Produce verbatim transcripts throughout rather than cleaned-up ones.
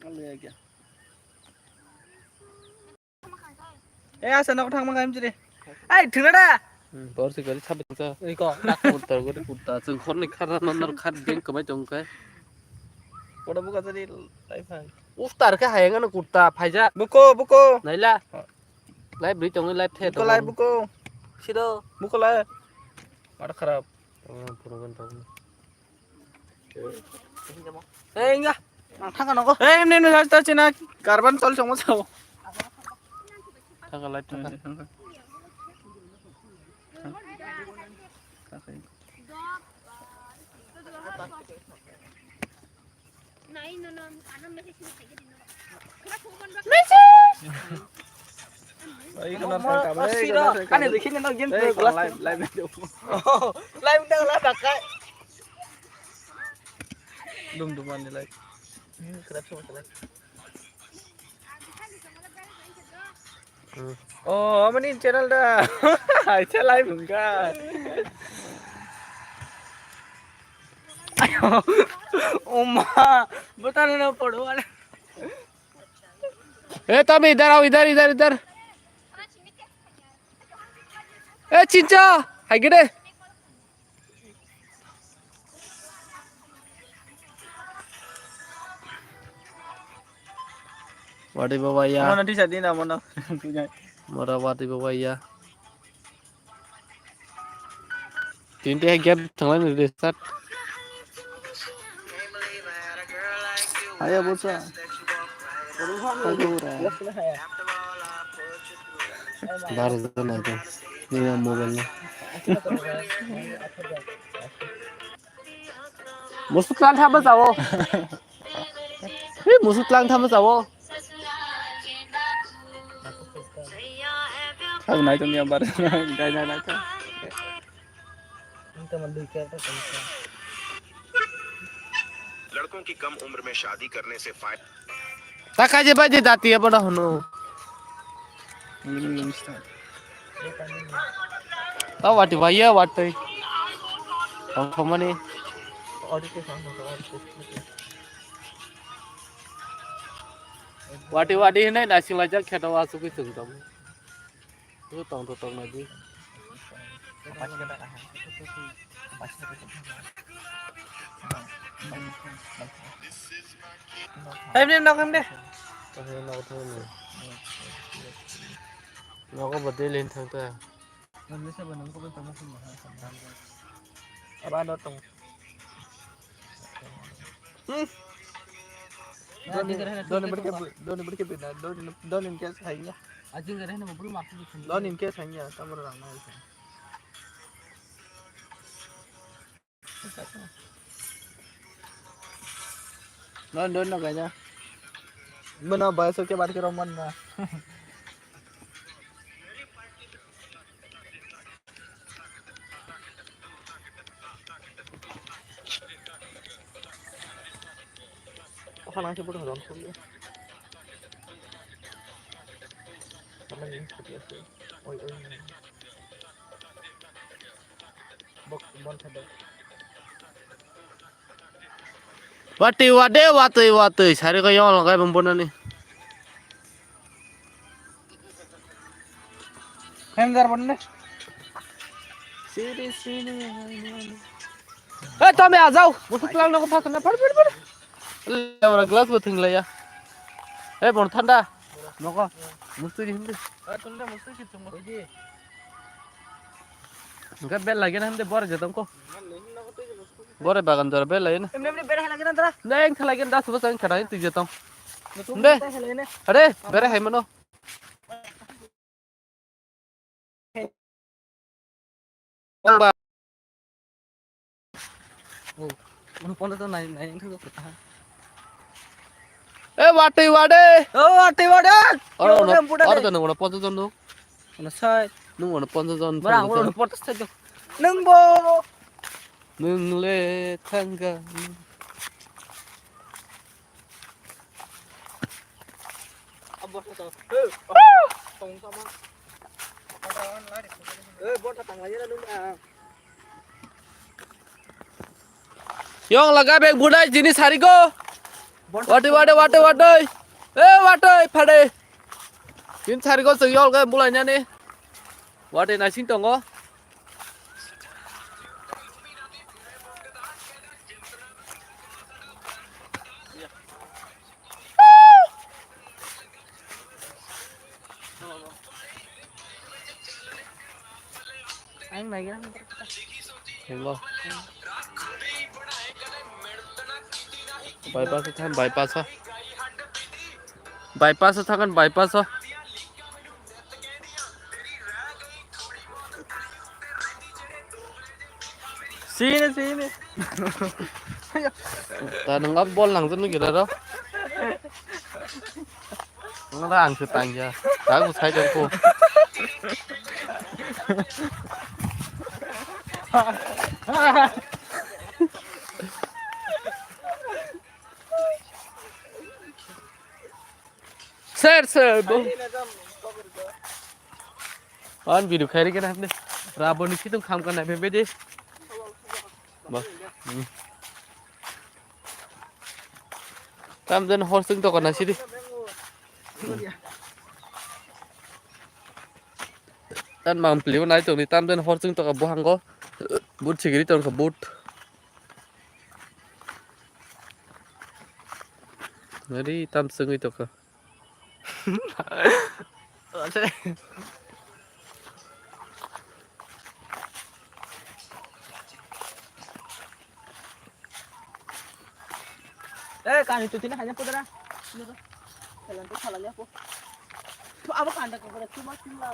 Alui agia. Eh, asa nok thang mang M G de. Ai, thina da. Hmm, bor se gari sabit ka. Iko. Kurta gari kurta. Seng khorni khara nandar khat deng kamai tong kai. Koda buka tadi lai phai. Ustar ka hayang ano kurta phaija. Buko, buko. Naila. Lai bri tong lai the. Buko lai buko. Sido. Buko lai. Ada kharap. Oh, pura kan tong. Eh, enggak. Nang thangka nogo. Eh, ini nih, saya cina. Karban tol sama sama. Thangka light thangka. Message. Ani dekhi na game play glass. Live, live na dekho. Live na la dakai. Dum dum ani live. Kerap sama sama. Oh, amani channel da. Acha live hungka. Oma, botana na pado wala. ए, तमी इधर आओ, इधर, इधर, इधर। ए, चिंचा, हाय गिरे। Wadi bawa ya. Mana di sadi na mana. Mora wadi bawa ya. Tinti hai gap thanglai ni restart. Ayo, bosa. Ayo, ora. Bar jana to. Ni mobile na. Musu tlang thapa jawo. Hei, musu tlang thapa jawo. Thang nai tong ya bar. Gai nai nai tong. Ini teman dui kira tak bisa. लड़कों की कम उम्र में शादी करने से फायदा। Ta kaje baje dati abono hunu. Ini start. Ta wati bhaiya wati. Ang thomani. Wati wati hinai nasing lajak kheto asugwi chwng tamo. Tu tong tu tong nadi. Hai, ini nok ini. Nogo bodil hin thang ta. Abang dotong. Hmm. Doni berke, doni berke bina, doni, doni in case hanya. Ajing gare na bulu maksud. Doni in case hanya, tamar rang na. Doni, doni no kanya. Mano bai so ke bar ke roman na. Oha nang se bodo ron khum. Oi, oi. Bok, bon thade. Watwi wade, watwi watwi, sari ko yong logai bumbo nani. Hem dar bonne. Siri, siri. Eh, tome a jao. Musu tlang na ko phasna. Phar, phar, phar. Le, ora glass bo thing le ya. Eh, bon thanda. Noko. Musu di hindi. Eh, tunda musu ki tum. Enggak bel lagi na hindi bor jatong ko. Bore bagan dora bel lagi na. Emne emne bel lagi na dora. Na yang lagi na das bos ang khara tu jatong. Be. Are, bere hai mano. Ba. Oh, uno ponda to nai nai engkho ko ta. Eh, watwi wade. Oh, watwi wade. Oro, oro, oro, oro, oro, oro, ponda to. Ono sai. Nung ono ponda to. Bara, ono ponda to. Nung bo. Nung le thangga. Yong laga bek budai jini sarigo. Wate, wate, wate, wate. Eh, wate, phade. Jini sarigo se yol ga bulai nani. Wate naising tongo. Ang naigra. Hello. Bypass o thang, bypass o. Bypass o thangan, bypass o. Sini, sini. Ta nang bol nang jenu gila ro. Nang ang se tang ya. Ta ku sai jong ku. Sir, sir, bo. An video khairi kena hapni. Raboni situng kham kana bebe de. Ba. Hmm. Tam den hor sing to kana sidi. Tan mam pliu nai tong ni tam den hor sing to ka bohango. But sigiri tong ka but. Ngari tam sengwi tokha. Eh, kani tu tini hanya pudara. Jalan tu salah nyapu. Tu apa kanda kau pada cuma cuma.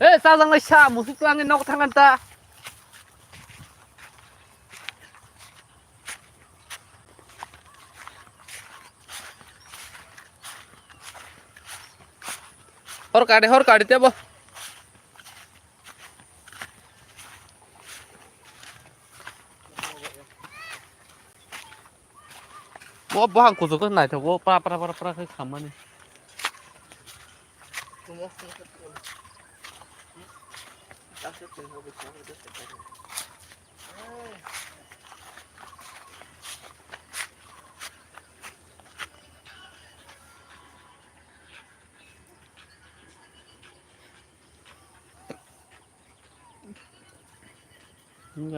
Eh, sajang lai sa, musuk tu angin nok thangan ta. Hor kade, hor kade tebo. Bo bohang kuchuk naithok, bo pra pra pra pra khe khammani.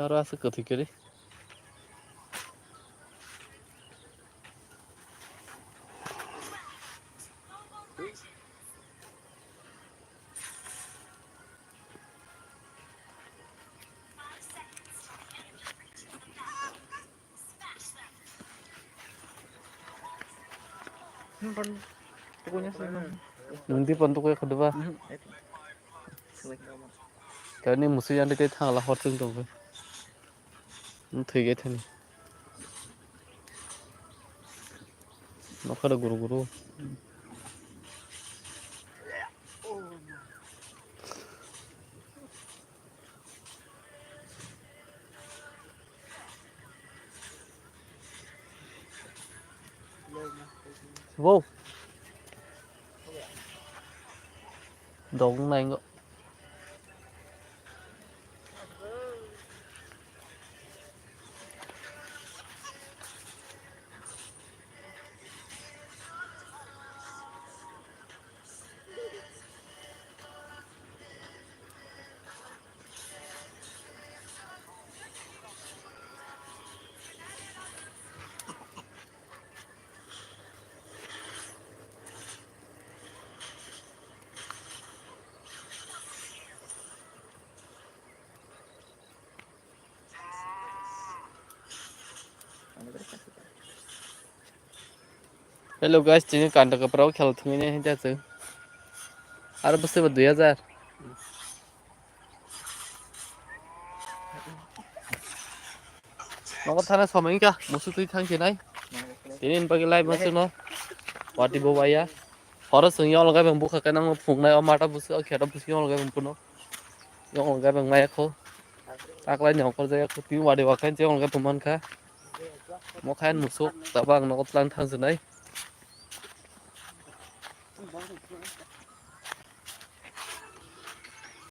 Aro aswk kwthwi kwrwi. Nungdi pon tukui khudu ba. Kani musi yang dite thangla hor chung tong. Thwi ge thani. Nokha da guru guru. Wow. Dong nai ngo. Hello guys, chini kanda kaprao khel thungwi nai hinta chwng. Aro bwswk bo dui hajar. Nogo thana somai wngkha, musu twi thang khe nai. Tini ni bagwi live ma chwngno. Wati bo waya. Horo chwng yong logai bang bukha khe nang phungnai o mata busu o kheto busu yong logai bang puno. Yong logai bang maya kho. Taklai ni ongkor jaya kho twi wadi wakhai je yong logai bang mankha. Mo khain musuk tabang nogo tlang thang swnai.